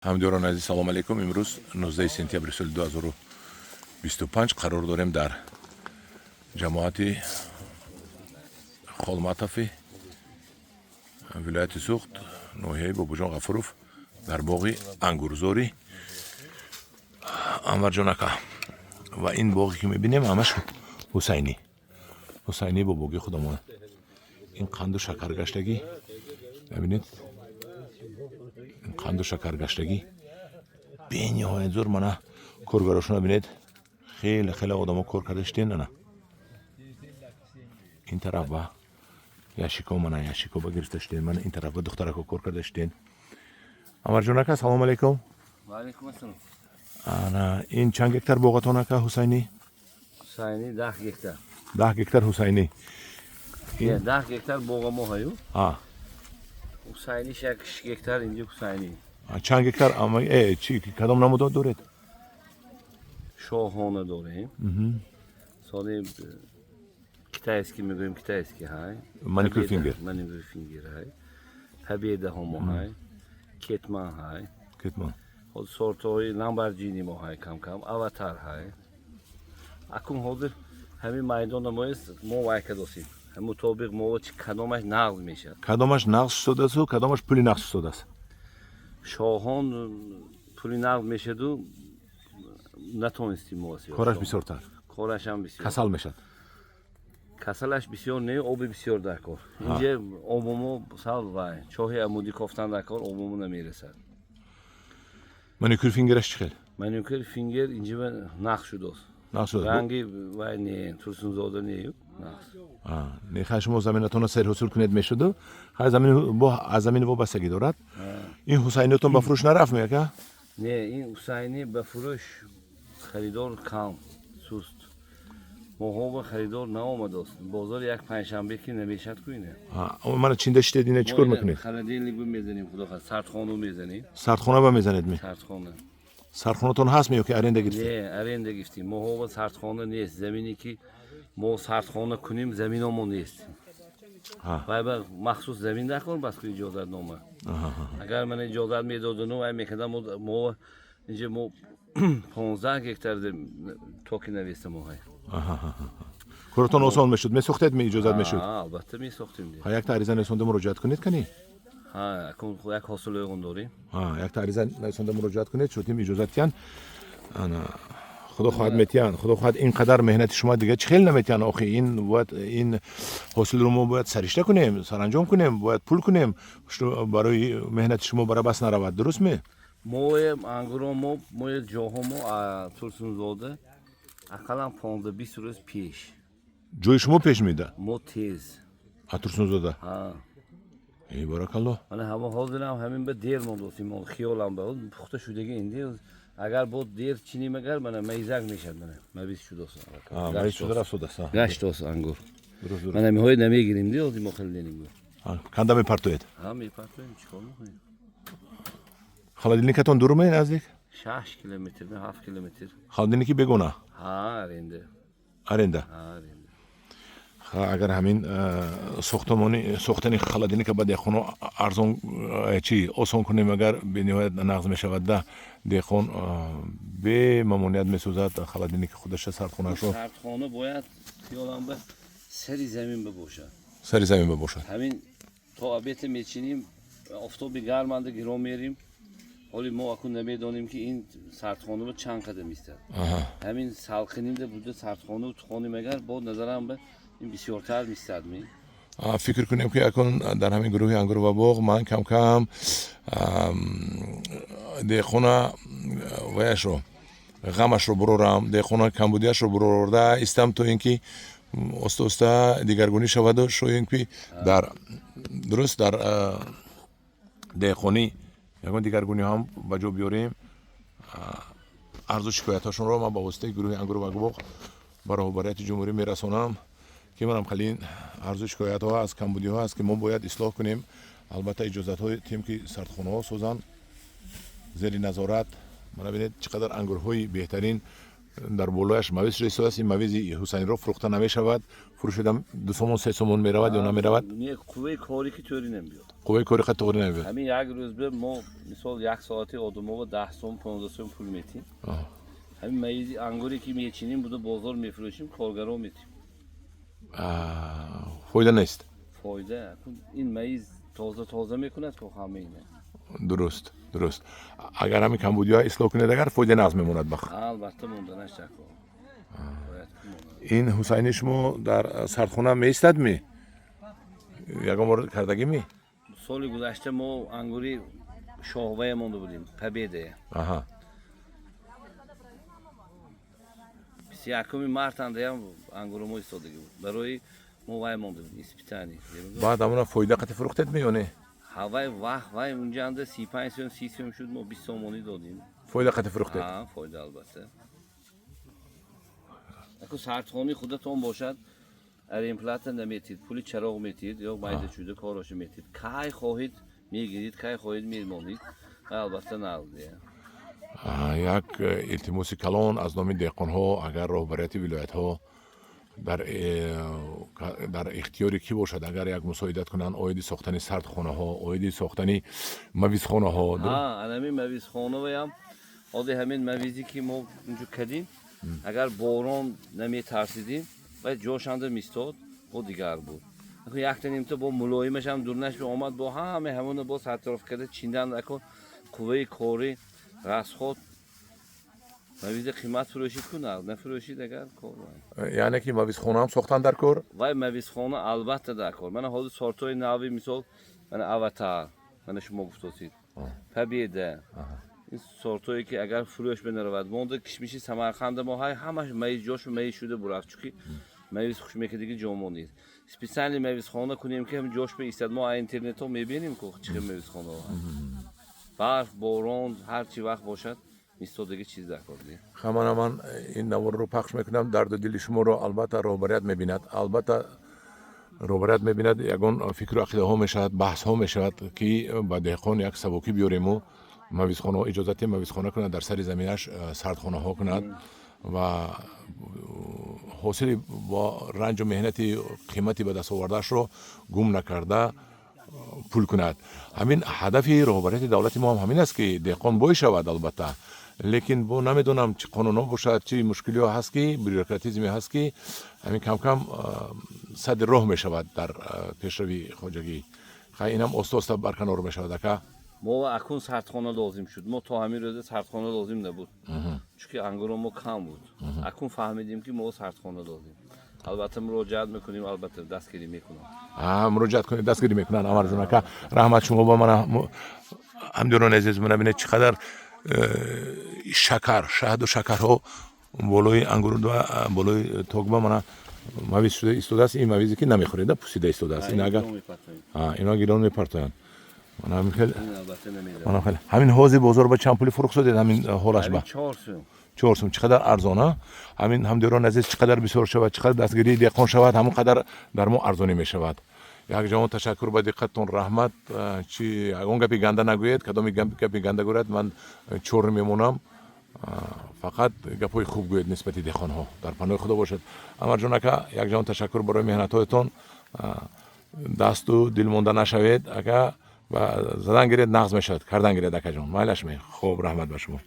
Ҳамдиёрони азиз, салом алейкум. Имрӯз 19 сентябри соли 2025 қарор дорем дар ҷамоати Холматови вилояти Суғд, ноҳияи Бобоҷон Ғафуров, дар боғи ангурзори Анварҷон ака. Ва ин боғе, ки мебинем, ҳамаш Ҳусайнӣ, Ҳусайнӣ бобоги худамон. Ин қанду шакаргаштагӣ, мебинед, ин қанду шакаргаштагӣ бениҳоят зур. Мана коргарошона бинед, хеле хеле одамо кор карда шуден. Ана ин тараф ба ящико, мана ящико ба гирифта шуден. Мана ин тараф ба духтарако кор карда шуден. Анварҷон ака, салом алейкум. Ваалейкум ассалом. Ана ин чанд гектар боғатон, ака, Ҳусайнӣ? Ҳусайнӣ 10 гектар. 10 гектар Ҳусайнӣ? Не, 10 гектар боға мо ҳаю. Ҳусайнӣ 6 гектар инҷо Ҳусайнӣ. Чанд гектар чи кадом намудот доред? Шоҳона дорем. Соли китайский мегӯем, китайский ҳай. Маникюр фингер. Маникюр фингер ҳай. Победа ҳомо ҳай. Кетман ҳай. Кетман. Ҳозир сортҳои Ламборҷини мо ҳай кам-кам, Аватар ҳай. Акун ҳозир ҳамин майдона мо вай кадосем. Мутобиқ мо чи кадомаш нағз мешавад. Кадомаш нағз шудасту кадомаш пули нағз шудааст? Шоҳон пули нағз мешаду, натонистим мо. Кораш бисёртар. Корашам бисёр. Касал мешад. Касалаш бисёр не, оби бисёр дар кор. Инҷа обомо сал вай чоҳи амудӣ кофтан дар кор, обомо намерасад. Маникюр фингераш чӣ хел? Маникюр фингер инҷа нағз шудааст. Нағз шудааст. Ранги вай не, Турсунзода не, нағз. Не, хай, шумо заминатонро серҳосил кунед, мешуду. Хай, замин бо аз замин вобастагӣ дорад. Ин Ҳусайниятон ба фурӯш нарафт, меяка? Не, ин Ҳусайнӣ ба фурӯш харидор кам, суст. Моҳо ба харидор наомадааст. Бозор як панҷшанбе ки намешад ку ине. Мана чинда шидед, ина чӣ кор мекунед? Холодильник мезанем, худо хоҳад, сардхону мезанем. Сардхона ба мезанед ми? Сардхона. Сардхонатон ҳаст ми ё ки аренда гирифтед? Не, аренда гирифтем. Моҳо ба сардхона нест. Замине ки мо сардхона кунем, заминомо нест. Вай ба махсус замин дар кор, бас ку иҷозатнома. Агар ман иҷозат медодану вай мекардам, мо инҷа мо 15 гектар токи навеста моҳай. Коротон осон мешуд, месохтед ми, иҷозат мешуд? Албатта, месохтем. Якта ариза нависонда муроҷиат кунед кани. Як ҳосилои дорем. Якта ариза нависонда муроҷиат кунед, шудим иҷозат тиҳанд. Ана худо хоҳад метиҳанд, худо хоҳад. Ин қадар меҳнати шумо дига чӣ хел наметиҳанд охи? Ин бояд, ин ҳосилро мо бояд саришта кунем, саранҷом кунем, бояд пул кунем, барои меҳнати шумо бара бас наравад, дуруст ме? Мои ангуро мо, мои ҷоҳо мо Турсунзода ақаллан 15-20 рӯз пеш. Ҷои шумо пеш меда? Мо тез. А Турсунзода? Эй, баракалло. Мана ҳамо ҳозирам ҳамин ба дер мондосим, хиёлам ба пухта шудаги инди. Агар бо дер чиним, агар мана майзак мешад, мана мавиз шудост. Мавиз шуда рафтодааст. Гаштост ангур. Мана меҳои намегирим ди, ҳозир мо хеле деним. Канда мепартоед? Ҳа, мепартоем, чикор мекунем? Холодильникатон дур ме, наздик? 6 километр, 7 километр. Холодильники бегона? Ҳа, аренда. Аренда? Аренда. Агар ҳамин сохтамони сохтани холодильника ба деҳқоно арзон чи осон кунем, агар бениҳоят нағз мешавад да. Деҳқон бемамоният месозад холодильники худаша, сардхонаашро. Сардхона бояд, хиёлам ба, сари замин бошад. Сари замин бошад. Ҳамин то обед а мечинем, офтоби гарманда гиро мерим. Ҳоли мо акун намедонем, ки ин сардхона ба чанд қадам истад. Ҳамин салқинида буда сардхона тухоним, агар бо назарам ба ин бисёртар мистад ми. Фикр кунем, ки акун дар ҳамин гурӯҳи ангур ва боғ ман кам кам деҳқона ваяшро, ғамашро бурорам, деҳқона камбудиашро бурорда истам, то ин ки оста оста дигаргунӣ шаваду шояд ки дар дуруст дар деҳқонӣ ягон дигаргунӣ ҳам ба ҷо биёрем. Арзу шикоятҳошонро ман ба воситаи гурӯҳи ангур ва боғ ба роҳбарияти ҷумҳурӣ мерасонам, ки манам қалин арзу шикоятҳо аст, камбудиҳо аст, ки мо бояд ислоҳ кунем. Албатта, иҷозатҳои тем, ки сардхонаҳо созанд зери назорат. Мана бинед, чӣ қадар ангурҳои беҳтарин. Дар болояш мавиз шуда истодааст. Ин мавизи Ҳусайниро фурӯхта намешавад. Фурӯшидам 2 сомон, 3 сомон меравад ё намеравад? Не, қувваи корӣ ки тӯри намебиёд. Қувваи кори қад тоғри намебиёд. Ҳамин як рӯз бе мо, мисол, як соати одамова 10 сом, 15 сом пул метим. Ҳамин мавизи ангуре ки мечинем, буда бозор мефурӯшем, коргаро метим. Фоида нест. Фоида, ин мавиз тоза тоза мекунад ко ҳама ина. Дуруст. Агар ҳамин камбудиҳо ислоҳ кунед, агар фоида нағз мемонад бах. Албатта, монданаш тако бояд ки монад. Ин Ҳусайни шумо дар сардхона меистад ми? Ягон бор кардагӣ ми? Соли гузашта мо ангури шоҳвая монда будем, Победа. 21-уми март андаям ангуро мо истодагӣ буд, барои мо вай монда будем, испытание. Баъд ҳамона фоида қати фурӯхтед ми ё не? Ҳавай вақт вай унҷа анда 35 сом, 30 сом шуд, мо 20 сомонӣ додем. Фоида қати фурӯхтед? Ҳа, фоида, албатта. Аку сардхонаи худатон бошад, арендплата наметид, пули чароғ метид ё майда чӯда короша метид, кай хоҳед мегирид, кай хоҳед мемонид. Албатта, нағз. Як илтимоси калон аз номи деҳқонҳо: агар роҳбарияти вилоятҳо дар ихтиёри кӣ бошад, агар як мусоидат кунанд оиди сохтани сардхонаҳо, оиди сохтани мавизхонаҳо. Анами мавизхонаваям оди ҳамин мавизе ки мо инҷо кардем, агар борон наметарсидим, вай ҷошанда мистод, бо дигар буд. Якта нимта бо мулоимашам дурнаш омад, бо ҳаме ҳамона бо сартароф карда чиндан. Ако қувваи кори расход, мавизи қимат фурӯшид ку нағз, нафурӯшид агар кор. Яъне ки мавизхонаам сохтан дар кор? Вай мавизхона албатта дар кор. Мана ҳозир сортҳои нави, мисол, мана Аватар, мана шумо гуфтосид, Победа, ин сортҳое ки агар фурӯш бенаравад, монда кишмиши Самарқанда мо ҳай ҳамаш мавиз ҷош мавиз шуда бурафт, чунки мавиз хуш мекардиги ҷомо нест. Специально мавизхона кунем ки ҳам ҷош беистад. Мо интернетҳо мебинем ку чӣ хел мавизхонаҳо, барф, борон, ҳар чи вақт бошад, мистодагӣ чиз дар кор. Хамана ман ин наворро пахш мекунам. Дарду дили шуморо албатта роҳбарият мебинад, албатта роҳбарият мебинад. Ягон фикру ақидаҳо мешавад, баҳсҳо мешавад, ки ба деҳқон як сабукӣ биёрему мавизхонаҳо, иҷозати мавизхона кунад, дар сари заминаш сардхонаҳо кунад ва ҳосили бо ранҷу меҳнати қимати ба даст овардаашро гум накарда пул кунад. Ҳамин ҳадафи роҳбарияти давлати мо ҳам ҳамин аст, ки деҳқон бой шавад, албатта. Лекин бо намедонам, чӣ қонунҳо бошад, чӣ мушкилиҳо ҳаст, ки бюрократизме ҳаст, ки ҳамин камкам садди роҳ мешавад дар пешравии хоҷагӣ. Хай, инам оста оста барканор мешавад, ака. Мо акун сардхона лозим шуд. Мо то ҳамин рӯза сардхона лозим набуд, чунки ангуро мо кам буд. Акун фаҳмидем, ки мо сардхона лозим. Албатта, муроҷиат мекунем, албатта, дастгирӣ мекунам. Муроҷиат кунед, дастгирӣ мекунанд. Амарҷон ака, раҳмат шумо ба мана. Ҳамдиёрони азиз, мана бинед, чӣ қадар шакар, шаҳду шакарҳо болои ангур, болои токба мана мавиз шуда истодааст. Ин мавизе ки намехӯреда, пусида истодааст. Ин агар ино гирон мепартоянд. Мана хел ҳамин ҳозир бозор ба чанд пули фурӯх содед ҳамин ҳолаш ба? 4 сум. Чӣ қадар арзон, а? Ҳамин, ҳамдиёрони азиз, чӣ қадар бисёр шавад, чӣ қадар дастгирии деҳқон шавад, ҳамон қадар дар мо арзонӣ мешавад. Як ҷаҳон ташаккур ба диққаттон, раҳмат. Чи ягон гапи ганда нагӯед. Кадоми гапи ганда гӯяд, ман чор мемонам. Фақат гапҳои хуб гӯед нисбати деҳқонҳо. Дар паноҳи Худо бошед. Амарҷон ака, як ҷаҳон ташаккур барои меҳнатҳоятон. Дасту дил монда нашавед, ака, ва задан гиред, нағз мешавад, кардан гиред, акаҷон. Майлаш ме? Хуб, раҳмат ба шумо.